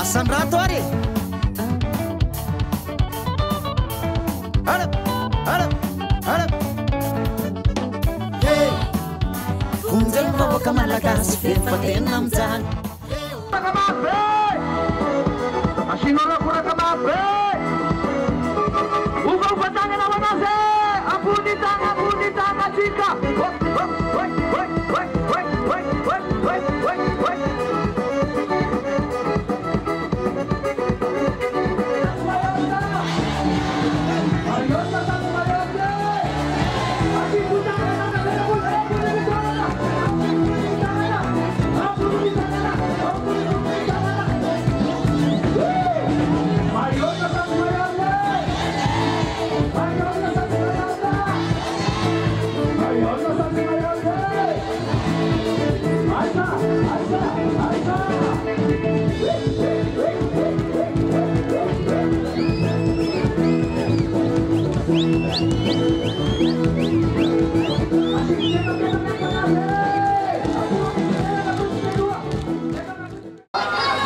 Asandrato ary e! Ara! Ara! Ara! Hey! Vonjeo ny vahoaka malagasy f'efa tena mijaly.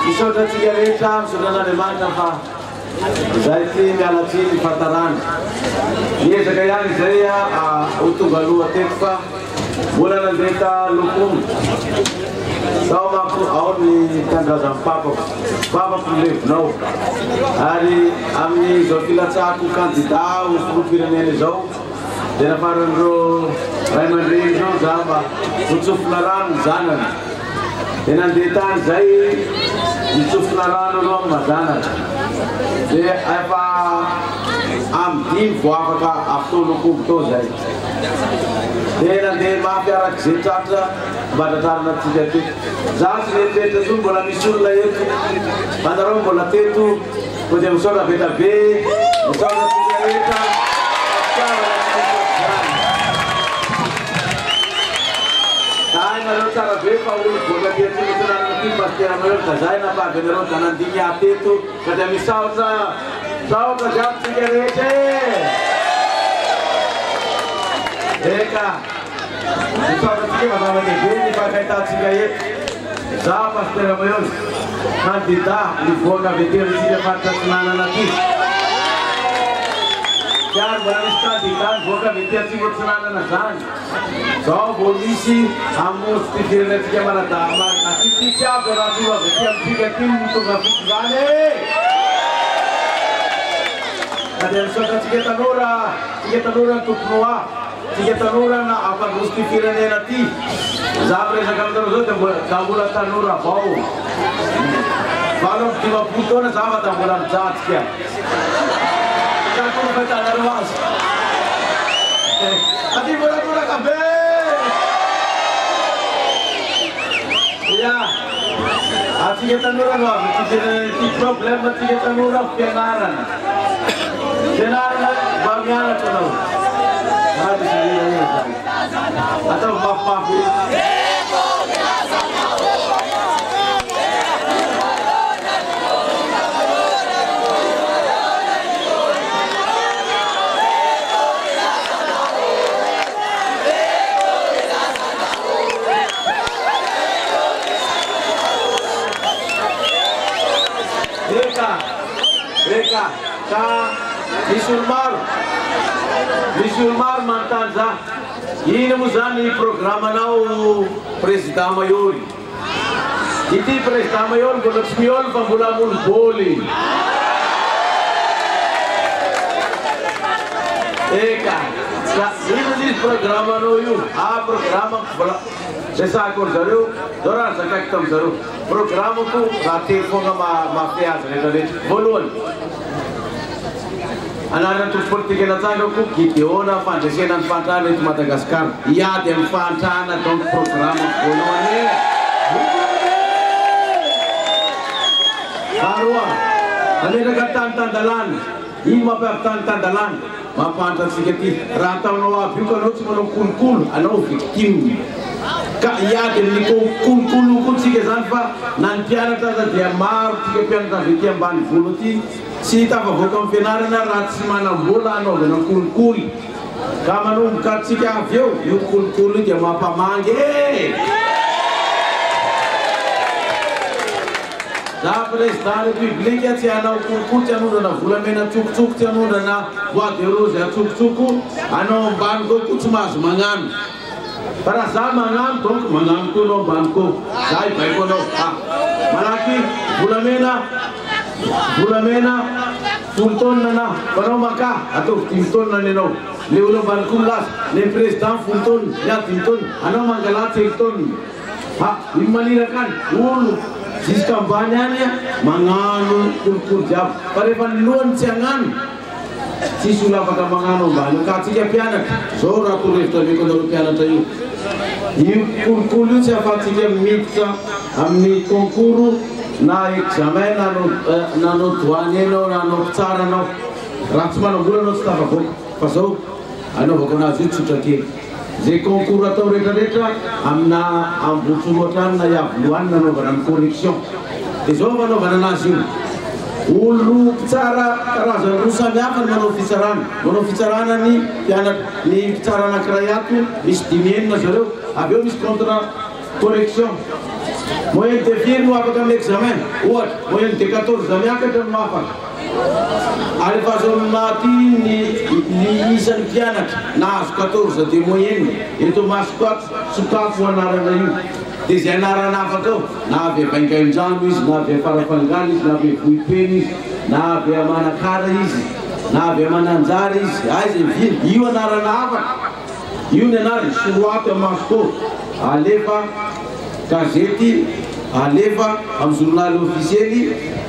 Misaotra antsika rehetra, misaotra an'Andriamanitra fa izay ty miala tsiny ny fahatarana. Niezaka ihany izay ho tonga aloha teto fa mbola nandeha ta Lokomy. Tao manko ao ny tanindrazan'ny papako. Papako ny levonao. Ary amin'izao filatsahako kandida ho filoham-pirenena izao dia nafaran'ireo ray aman-dreny ireo za mba ho tsofina rano ny zanany. Dia nandeha tany izay nitsofina rano aloha amin'ny mazanaka. Dia efa amin'ny dimy vao afaka avy tao Lokomby tao izay. Dia nandeha mafy araka izay tratra mba tratrarina antsika teto. Za tsy nieritreritra intsony mbola misy olona eto. Fa nareo mbola teto. Koa dia misaotra be da be. Misaotra antsika rehetra. Fitiavana tsy misy ohatr'izany. Da hainareo tsara be fa olo boaka aty atsimo atsinanana aty Pasitera Mahery da zahay nampavy anareo da nandigny ahy teto ka dia misaotra Misaotra jiaby tsika rehetra e! Eka, misaotra antsika fa zava-dehibe ny fankahitantsika eto. Izaho Pasitera Mahery, kandida nivoaka avy aty amintsika faritra Atsinanana aty. Tsy ary mbola nisy kandida nivoaka avy aty Atsimo Atsinanana zany. Zao vao misy hamonjy ty firenentsika manadama aty ty tsy avy raha tonga avy aty amintsika aty no tonga fitondrana e! Ka dia misaotra antsika tanora, tsika tanora ny tompony ho ahy, tsika tanora na hampandroso ty firenena ty. Za miresaka aminareo zao dia mbola za mbola tanora vao. 58 taona za fa da mbola mijajika. Zany koa no fahitanareo azy. Aty mbola toraka be! Ya, atsika tanora no avy ity firenena ity. Problème atsika tanora fianarana. Fianarana mba mianatra anao. Raha misy hira hira zany. Ataovy mafimafy. Eka, eka, ka misy olo maro, misy olo maro manontany za, ino moa zany programanao président Maioly? Ity président Maioly mbola tsy miôly fa mbola hamono bôly. Eka, ka ino izy programanao io? Ah programako mbola resahako ry zareo, zao raha nozakaiko tamin'zareo, programako raha telo foagna mahafehy azy rehetra rehetra. Voalohany. Anaran'ny antoko politika natsangako, Gideona, fandresena ny fahantrana eto Madagascar. Hiady amin'ny fahantrana donc programme voalohany e! Faharoa, hametraka tany tan-dalàna. Ino mampiavy tany tan-dalàna? Mampahantra antsika aty. Raha ataonao avy io ka anao tsy manao kolokolo, anao victime. Ka hiady amin'ny kolokolo io koa tsika zany fa na ny mpianatra aza dia maro tsika mpianatra avy aty ambanivolo aty Tsy tafavoaka amin'ny fianarana raha tsy manam-bola hanaovana kolikoly. Ka manomboka antsika avy eo, io kolikoly io dia mampamangy e! Za président république tsy hanao kolikoly, tsy hanondrana volamena antsokotsoko, tsy hanondrana bois de rose antsokotsoko, anao ambany koa koa tsy mahazo magnano. Fa raha za magnano donc magnano koa anao ambany koa. Za hibaiko anao. Ah, malaky volamena, volamena folo taonina na, fa anao makà, ataovy dimy taonina ny anao. Le olo ambany koa milaza, le président folo taonina, ny ahy dimy taonina, anao mangalà telo taonina. Ha, ino maniraka any? Olo jusque ambany any magnano kolikoly jiaby. Fa rehefa ny lohany tsy hagnano, tsisy olo afaka magnano ambany eo. Ka antsika mpianatra, zao raha torohevitra omeko anareo mpianatra io. Io kolikoly io tsy ahafahantsika miditra amin'ny concours na examen na anao na anao douanier anao na anao mpitsara anao. Raha tsy manam-bola anao tsy tafavoaka. Fa zao anaovako anazy io tsotra kely. Ze concours atao rehetra rehetra amina Ambohitsorohatra any na Iavoloha any nanaovana ny correction. De zao fanaovana anazy io. Olo mpitsara karazany roa samy hafa ny manao fitsarana. Manao fitsarana ny mpianatra, ny mpitsara anakiray ato misy dimy enina zareo, avy eo misy contre correction. Moyenne de firy no afaka amin'ny examen? Ohatra, moyenne de 14 miakatra no afaka. Ary efa azo aminà ty ny ny isan'ny mpianatra nahazo 14 de moyenne eto masoko ato, sokafo io anarana io dia izay anarana afaka ao, na avy a Vaingaindrano izy, na avy a Farafangana izy, na avy a Vohipeno izy, na avy a Manakara izy, na avy a Mananjara izy, aiza i Vina, io anarana afaka io ny anarany, soroato amin'ny masoko ao, alefa gazety alefa amin'ny journal ofisiely,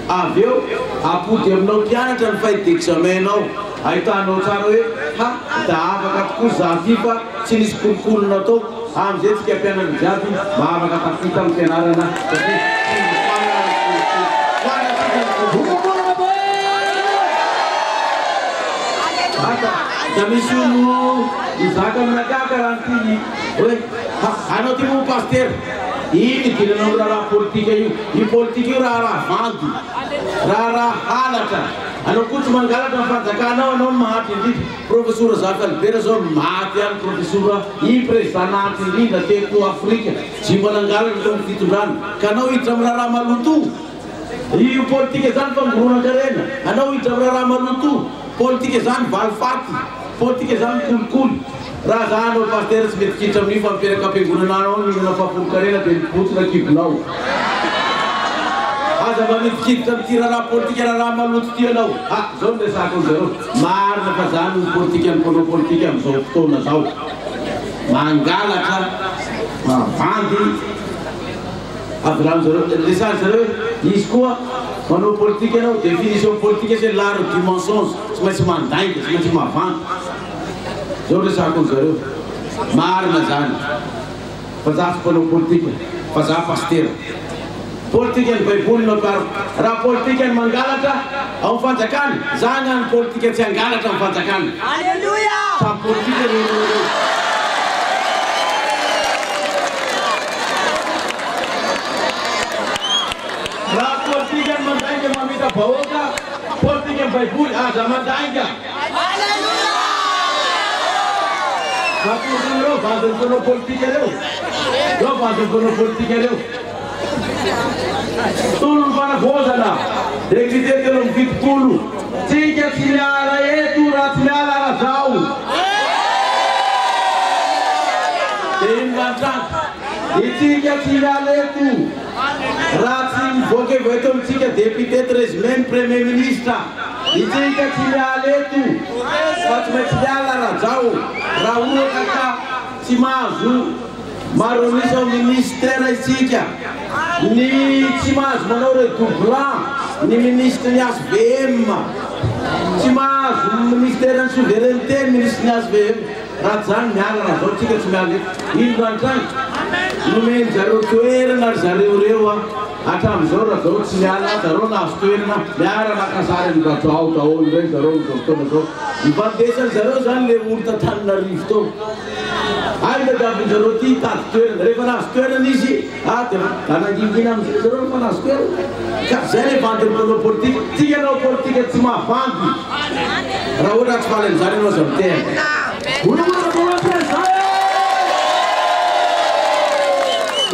avy eo apody aminao mpianatra ny feuille d'examen-nao, ahitanao tsara hoe ha da afaka tokoa za ty fa tsy nisy kolikoly natao, amin'izay tsika mpianatra jiaby mba afaka tafita amin'ny fianarana satria tsy nofoanana ny kolikoly. Foanantsika ny kolikoly. Asa da misy olo mizaka aminakahy karaha an'ity hoe ha anao ty moa pasitera, ino idiranao amin'ny raharaha politika io? Io politika io raharaha vandy, raharaha halatra, anao koa tsy mangalatra ny fanjakanao, anao no mahantra indrindra. Profesora Zafy Albert zao maty ihany profesora, iny président nahantra indrindra teto Afrika, tsy mba nangalatra teo amin'ny fitondrana, ka anao hiditra amin'ny raharaha maloto? Io politika zany fangoronan-karena, anao hiditra amin'ny raharaha maloto? Politika zany valifaty, politika zany kolikoly. Raha za anao pasitera tsy mety kiditra amin'io fa mipetraka am-piangonana ao mihinana fahafolon-karena dia mibotsina kibonao. Aza mba midikiditra amin'ity raharaha politika raharaha maloto ity ianao. Ah, zao no resahako aminjareo. Marina fa zany ny politikan'ny mpanao politika amin'izao fotoana zao. Mangalatra, mavandy. Avilany zareo, resahan zareo hoe izy koa manao politika ianao, définition politika c'est l'art du mensonge, tsy maintsy mandainga, tsy maintsy mavandy. Zao resahako an zareo, marina zany fa za tsy mpanao politika fa za pasitera. Politika ny baiboly no ampihariko. Raha politika ny mangalatra ao am fanjakana, za ny any politika tsy hangalatra am fanjakana. Samy politika ireo roa ireo. Raha politika ny mandainga mamita bahoaka, politika ny baiboly aza mandainga. Mampihorohoro ireo vadin'ny mpanao politika ireo. Ireo vadin'ny mpanao politika ireo. Tolon'ny fanavaozana, député 73. Tsika tsy miala eto raha tsy miala Rajao. Dia inona ny tranga? Itsika tsy miala eto raha tsy mivoaka evo eto amintsika député 13 mai ny premier ministre. Itsika tsy miala eto fa tsy maintsy miala Rajao raha ohatra ka tsy mahazo maro an'isa ao ministère isika. Ny tsy mahazo manao redoublant ny ministre ny HVM. Tsy mahazo ministère ny souveraineté ny ministre ny HVM. Raha tsy zany miala Rajao tsika tsy miala eto. Inona ny tranga? Nomen zareo toerana ry zareo reo a. Hatramin'izao Rajao tsy miala, zareo nahazo toerana, miara maka sary an'i Rajao daholo indray zareo amin'izao fotoana izao. Ifantesan zareo zany le olo t'Antananarivo tao. Hay tadiavin zareo ty hitady toerana. Rehefa nahazo toerana izy, ah dia da nangingina amizay zareo rehefa nahazo toerana. Ka zay le vandin'ny mpanao politika. Tia hanao politika tsy mahavandy. Raha ohatra tsy faly amin'izany ianao aza mitehaka.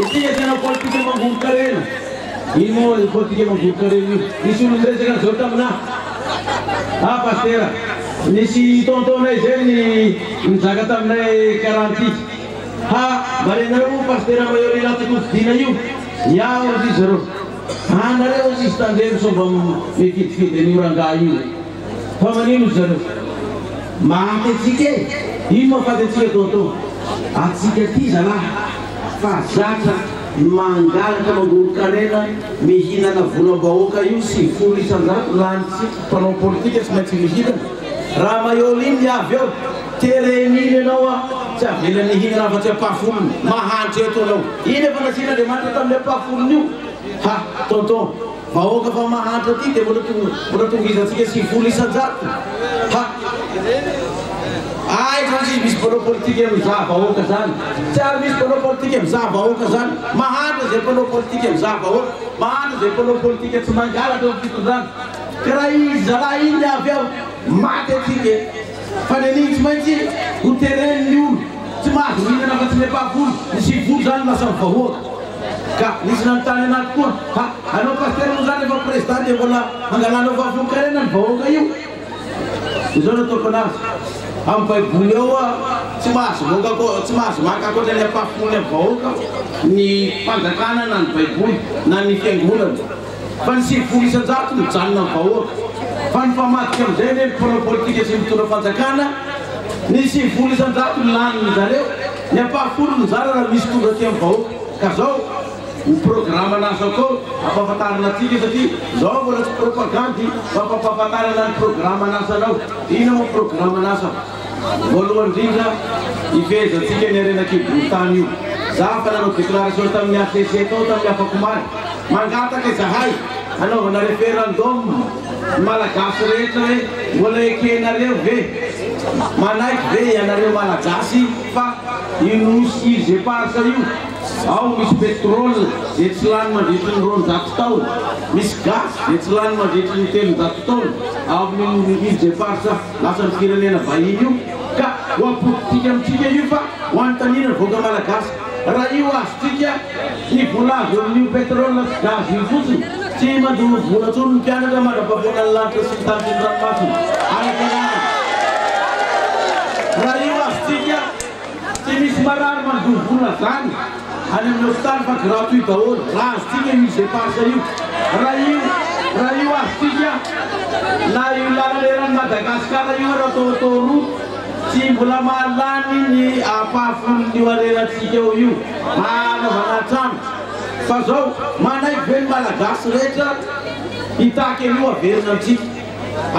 Isika tsy hanao politika mangoron-karena. Ino moa io politika mangoron-karena io? Nisy olona niresaka an'izao taminà. Ah Pasitera, nisy tonton-nay izay ny nizaka taminay garantie. Ha, mba renareo moa Pasitera Mahery latsaka hofidiana io? Ya hozy izy zareo. Anareo hozy izy tandremo sao mba mifidifidy an'io rangahy io. Fa manino ry zareo? Maty antsika e! Ino mahafaty antsika tonton? Antsika aty zalahy fa zatra mangalatra mangoron-karena mihinana volam-bahoaka io 90% lanintsika mpanao politika tsy maintsy mihinana. Raha Maheolin ny avy eo, tereny iny ianao a, tsy avelany hihinana afa-tsy ampahafolony. Mahantra eto ianao. Iny efa nasian'Andriamanitra tamin'ny ampahafolony io. Ha! Tonton! Vahoaka fa mahantra aty dia mbola mbola tongizantsika 90%. Ha! Aiza hozy izy misy mpanao politika mizaha vahoaka zany? Tsy ary misy mpanao politika mizaha vahoaka zany. Mahantra izay mpanao politika mizaha vahoaka. Mahantra izay mpanao politika tsy mangalatra eo amin'ny fitondrana. Ka raha izy zalahy iny avy ao, maty atsika e. Fa ny an'iny tsy maintsy ho teren'ny olo. Tsy mahazo mihinana afa-tsy ny ampahafolo. Ny 90 zany lasa ny vahoaka. Ka nisy nanontany anaty koa, ha, anao pasitera moa zany efa président dia mbola hangalanao fahafolon-karena ny vahoaka io? Izao no ataoko anazy, amin'ny baiboly ao hoa tsy mahazo moka tsy mahazo maka ankoatra ny ampahafolony amin'ny vahoaka ny fanjakana na ny baiboly na ny fiangonana fa ny 90% mijanona amin'ny vahoaka fa ny famadika amin'izay anie ny mpanao politika sy ny mpitondra fanjakana ny 90% lanin'ny zareo ny ampahafolony mizara raha misy tonga aty amin'ny vahoaka ka zao ny programme an'asako ao ampahafantarina antsika satria zao mbola tsy propagandy fa fampahafantarana ny programme an'asanao. Inona moa programme an'asako? Voalohany indrindra hifehezantsika ny harena an-kibon'ny tany io. Za efa nanao déclaration tamin'ny HCC tao tamin'ny afakomaly. Mangataka izahay hanaovana référendum ny Malagasy rehetra hoe mbola ekenareo ve? Manaiky ve ianareo Malagasy fa io nosy Îles Éparses io ao misy pétrole izay tsy lany mandritry ny 200 taona, misy gaz izay tsy lany mandritry ny 300 taona ao amin'io Îles Éparses lasan'ny firenena vahiny io ka ho ampodintsika amintsika io fa ho anontaniana ny vahoaka Malagasy raha io azontsika ny vola azo amin'io pétrole sy gaz io fotsiny tsy mandoa vola intsony ny mpianatra mandra-pahavoana ny lanitra sy ny tany sy ny ranomasina ara-dalàna raha io azontsika tsy misy marary mandoa vola zany any amin'ny hopitaly fa gratuit daholo raha azontsika io Îles Éparses io raha io raha io azontsika na io lalana eran'i Madagasikara io raha atao atao route tsy mbola mahalany ny ampahafolon'io harenantsika ao io hanaovana trano fa zao manaiky ve ny Malagasy rehetra hitaky an'io averina amintsika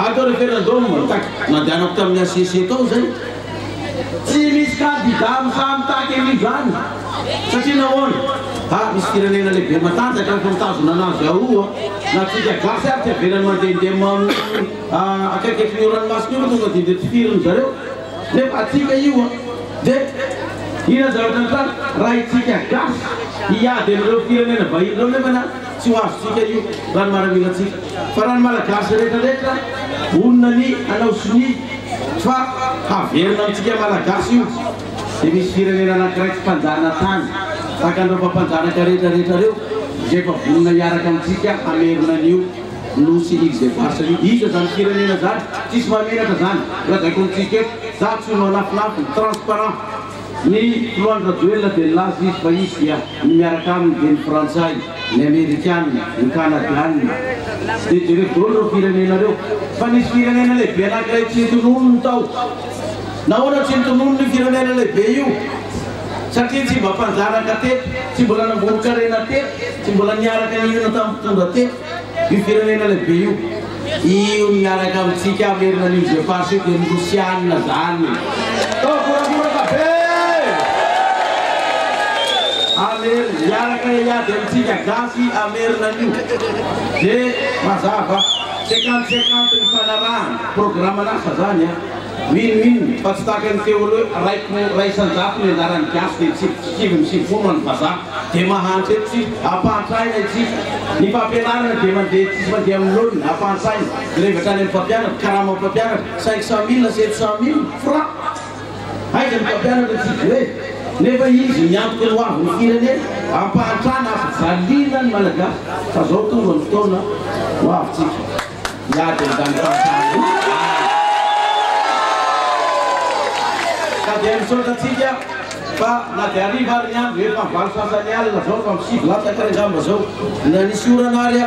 atao référendum mitaky nandehanako tamin'ny HCC tao zay tsy misy candidat misahy mitaky an'io zany satria nahoana ha misy firenena lehibe matanjaka fa mitazona anazy aroa na tsika gasy ary tsy avelany mandehandeha akaikaiky ny ranomasina io fa tonga dia tifiriny zareo nefa atsika io a dia ina zavatra nitranga raha itsika gasy hiady amin'ireo firenena vahiny ireo nefa na tsy ho azontsika io raha ny maramilantsika fa raha ny Malagasy rehetrarehetra vonona ny hanao sonia fa haverina amintsika Malagasy io dia misy firenena anankiray tsy mpanjanatany tahaka an'ireo mpampanjanaka rehetrarehetra reo izay efa vonona hiaraka amintsika hamerina an'io nosy Îles Éparses io. Iza zany firenena zany? Tsisy mahamenatra zany lazaiko amintsika eto za tsy olo anafinafiny transparent ny filohan'i Rajoelina dia nilaza izy fa izy dia ny miaraka aminy dia ny frantsay ny amerikana ny kanadiana dia jereo daholo ireo firenena reo fa nisy firenena lehibe anankiray tsy nitononony tao. Nahoana tsy nitononony io firenena lehibe io? Satria tsy mba mpanjanaka teto, tsy mbola nangoron-karena teto, tsy mbola niaraka nihinana tamin'ny mpitondra teto io firenena lehibe io. Io miaraka amintsika hamerina an'io Îles Éparses io dia ny Rosiana zany. Tao goragoraka be! Hamerina, hiaraka hiady amintsika gasy hamerina an'io. Dia mazava, 50-50 ny fanarahana, programan'asa zany an. Win win fa tsy tahaka ny teo aloha hoe raiko ray isan-jato ny anjaran'ny gasy dia 99 ho an'ny vazaha dia mahantra eto tsika, ampahantraina isika, ny fampianarana dia mandeha tsisy mandeha amin'ny laoniny, ampahantraina, grevy hatrany amin'ny mpampianatra, karaman'ny mpampianatra 500 mille 700 mille francs, aiza ny mpampianatra tsy grevy nefa izy miantoka ny ho avin'ny firenena. Ampahantrana, ampijaliana ny Malagasy, fa zao tonga ny fotoana ho avy tsika miady amin'izany fahantrana io. Ka dia misaotra antsika fa na dia hariva ary ny andro, efa 8 sasany alina zao, fa 9 latsaka ary angamba zao, na nisy orana ary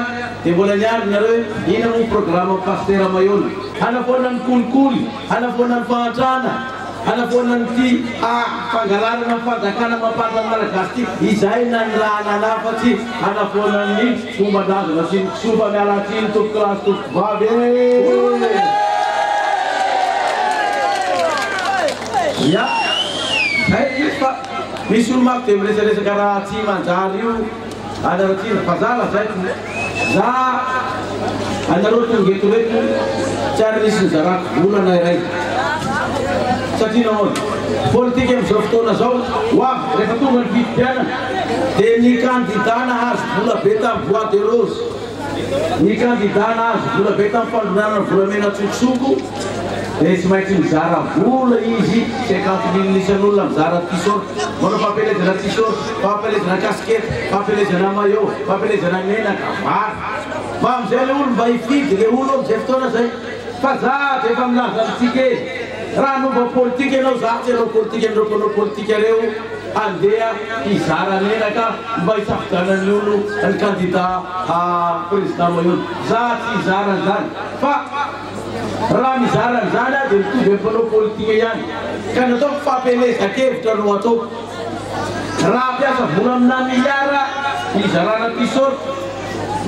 dia mbola niandry nareo hoe inona moa ny programme Pasitera Maihol. Hanafoana ny kolikoly, hanafoana ny fahantrana, hanafoana ny ty fangalarana ny fanjakana mampandra ny Malagasy ty, izay nanirahana anafatsy hanafoana ny fomban-drazana sy ny kisoa. Fa miala tsiny tompoko lahy sy tompoko vavy e! Ya, zay izy fa misy olo mako dia miresaresaka raha tsy manjary io anaratsina fa za lazaiko za anareo tonga eto reto tsy ary nisy nizarako vola na iray, satria nahoana? Politika amin'izao fotoana zao ho avy rehefa tonga ny fifidianana dia ny candidat nahazo vola be tamin'ny bois de rose, ny candidat nahazo vola be tamin'ny fandronanana volamena tsokosoko dia tsy maintsy mizara vola izy, 50 000 isan'olona, mizara t-shirt, manao fampielezana t-shirt, fampielezana casquette, fampielezana maillot, fampielezana menaka vary, fa amin'izay le olo mba hifidy le olo amin'izay fotoana zay. Fa za dia efa milaza amintsika e, raha hanomba politika ianao, za tsy hanao politika an'ireo mpanao politika ireo handeha hizara menaka mba hisafidianan'ny olo ny candidat président Maihol, za tsy hizara an'izany, fa raha mizara an'izany aho dia mitovy amin'ny mpanao politika ihany, ka ny ataoko fampielezan-kevitra no ataoko. Raha hampiasa vola amina miliara hizarana t-shirt,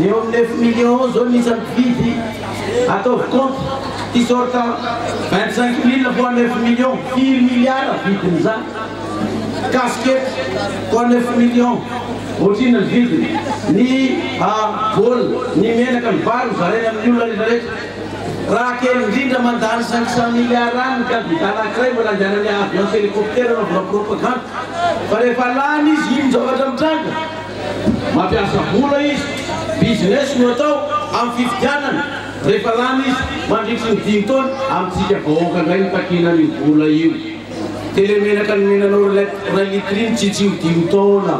eo amin'ny 9 millions eo zao ny isan'ny mpividy, ataovy compte, t-shirt 25 000 fois 9 millions, firy miliara vidin'izany? Casquette fois 9 millions, ohatr'inona ny vidiny? Ny baolina, ny menaka, ny vary hozaraina amin'ny olona rehetra rehetra. Raha kely indrindra mandany 500 milliards any ny candidat anankiray mbola andehanany avion sy hélicoptère anaovana propagande, fa rehefa lany izy ino zavatra mitranga? Mampiasa vola izy, business no atao amin'ny fifidianana, rehefa lany izy mandritry ny 5 taona, amintsika vahoaka indray no takiana an'io vola io. Telemenaka nomenanao 1 litre iny tsitsio 5 taona,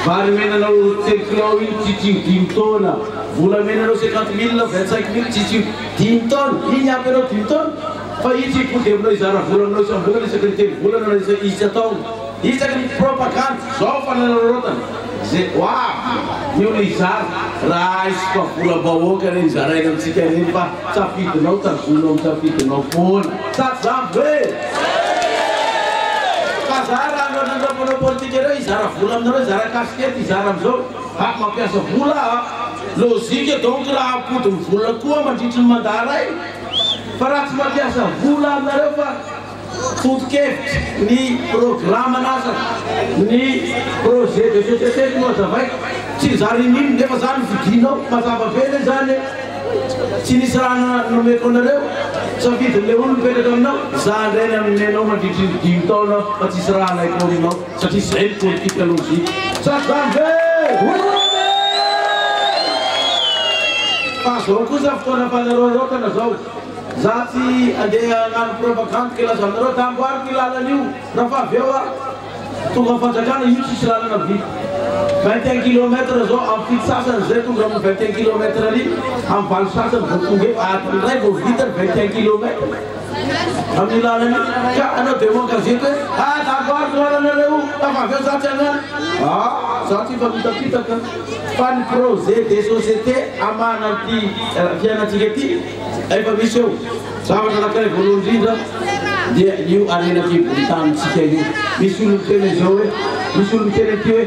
vary omenanao 3 kilao iny tsitsio 5 taona, vola omenanao 50 000, 25 000 tsitsio 5 taona, iny ampy anao 5 taona, fa io tsy hipody aminao hizara vola aminao isam-bolana isaky ny 3 volana na isan-taona, isaky ny propagande, zao fanararaotana zay ho avy ny olona hizara, raha aisoka volam-bahoaka ireny zaraina amintsika ireny fa safidinao tazonao amin'ny safidinao foana, sa tsy zany ve? Fa za raha anareo mpanao politika ireo hizara vola aminareo, hizara casquette, hizara amin'izao, ha mampiasa vola a, logique donc raha hampody ny vola koa mandritry ny mandat ray, fa raha tsy mampiasa vola aminareo fa foto-kevitra ny programme an'asa, ny projet de société no hazavaiko, tsy zary inoninona nefa zany fidinao, mazava be anie zany e, tsy nisy raha nomeko anareo, safidin'le olo mipetraka aminao, za ndray ny amenao mandritry ny 5 taona fa tsisy raha alaiko aminao, satria zay ny politika logique, sa tsy zany ve? Fa zao kosa fotoana fanararaotana zao, za tsy andeha hagnano propagande ke laza aminareo da amboariko io lalana io, raha fa avy eo aho tonga fanjakana io tsisy lalana vita 21 kilomètre zao, amin'ny 7 sasany zay tonga amin'ny 21 kilomètre ary amin'ny 8 sasany vao tonga eo, adiny iray vao vita ny 21 kilomètre amin'ny lalana io, ka anao de mankazety hoe ah da amboariko lalanareo fa avy eo za tsy hagnano, ah za tsy mifamitapitaka, fa ny projet de société amana ty fiainantsika ty efa misy eo. Zavatra anankiray voalohany indrindra dia io harena an-kibon-tanintsika io. Misy olo miteny izao hoe, misy olo miteny aty hoe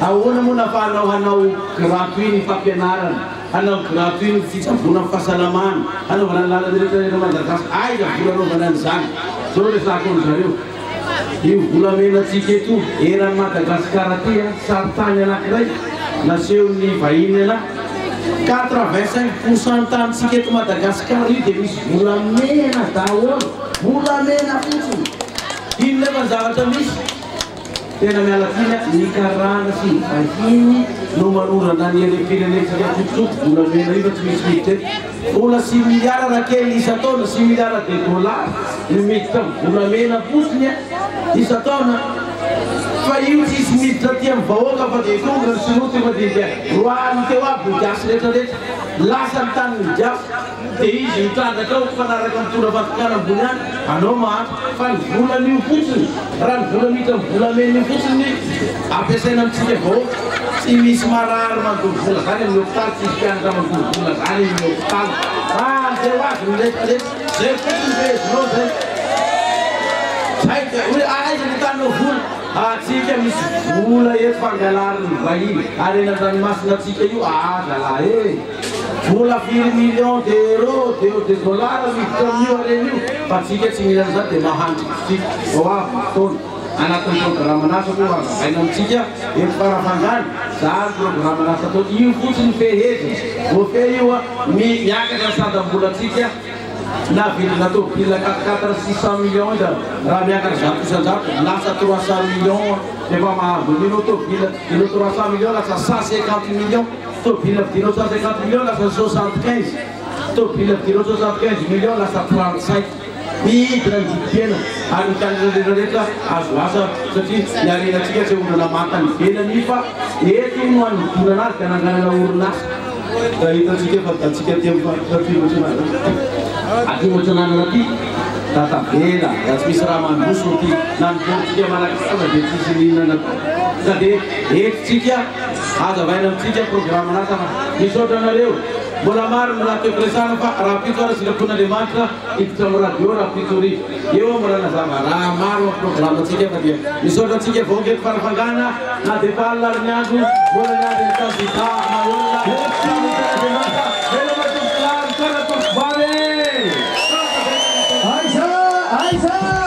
ahoana moa nafahanao hanao gratuit ny fampianarana, hanao gratuit ny fitsaboana ny fahasalamana, hanaovana ny lalana rehetra eto Madagasikara, aiza vola anaovana an'izany? Zao resahako amin'zareo, io volamenantsika eto eran'i Madagasikara aty, sarintany anankiray nasehon'ny vahiny anahy, 85% ny tanintsika eto Madagasikara io dia misy volamena daholo, volamena fotsiny. Ino nefa ny zavatra misy? Tena miala tsiny, ny karana sy ny vahiny no manorana ny harem-pirenentsika tsotsotra volamena io fa tsy misy miditra eto. Vola 6 milliards raha kely isan-taona, 6 milliards de dollars no miditra amin'ny volamena fotsiny isan-taona. Fa io tsisy miditra aty amin'ny vahoaka fa dia tonga ny sinoa tonga dia dia roahiny teo aby ny gasy rehetra rehetra. Lasa ny tanin'ny gasy. Dia izy mitrandraka ao mifanaraka mitondra fanjakana ambony any. Anao mahantra. Fa ny volan'io fotsiny, raha ny vola miditra amin'ny volamena io fotsiny ampiasaina amintsika vahoaka. Tsy misy marary mandoa vola zany amin'ny hopitaly, tsisy mpianatra mandoa vola zany amin'ny hopitaly. Fa andeha ho azy ny rehetra rehetra. Zay fotsiny fehezinao zay. Zay dia hoe aiza ny ahitanao vola? Atsika misy vola eto fa angalarin'ny vahiny. Harena an-dranomasina atsika io, aa zalahy e! Vola firy millions d'euros, de de dollars miditra amin'io harena io fa atsika tsy mihinana izany dia mahantra tsika. Vao avy ny fotoana. Anatin'ny programan'asa moa hazavaina amintsika eto Farafangana izany programan'asa atao. Io fotsiny fehezina. Voafehy io, miakatra ny sandam-bolantsika. Na vidina tôbila quatre quatre 600 millions izy raha miakatra 100%, lasa 300 millions efa mahazo an'io tôbila vidinao 300 millions lasa 150 millions, tôbila vidinao 150 millions lasa 75, tôbila vidinao 75 millions lasa 35. Midina ny vidim-piainana ary ny mpianatra rehetra rehetra azo asa satria ny harenantsika tsy ahondrana manta any ivelany fa eto no hanodinana azy ka hananganana orinasa. Ka hitantsika fa antsika aty amin'ny faritra atsimo atsinanana atsimo atsinanana aty da tavela da tsy misy raha mandroso aty na ny politika malagasy dia tsisy n'inona natao ka dia eto tsika hazavaina amintsika programme-nasa fa misaotra anareo mbola maro ny raha tiako resahana fa rahampitso ary sitrapon'Andriamanitra hiditra amin'ny radio rahampitso hariva eo aho mbola nazava raha maro amin'ny programme-ntsika fa dia misaotra antsika vahoaka eto Farafangana na dia efa alina ary ny andro mbola niandry ny kandida Maolina samy hitan'Andriamanitra veloma tompokolahy misaotra tompokovavy e! Aiza! Aiza!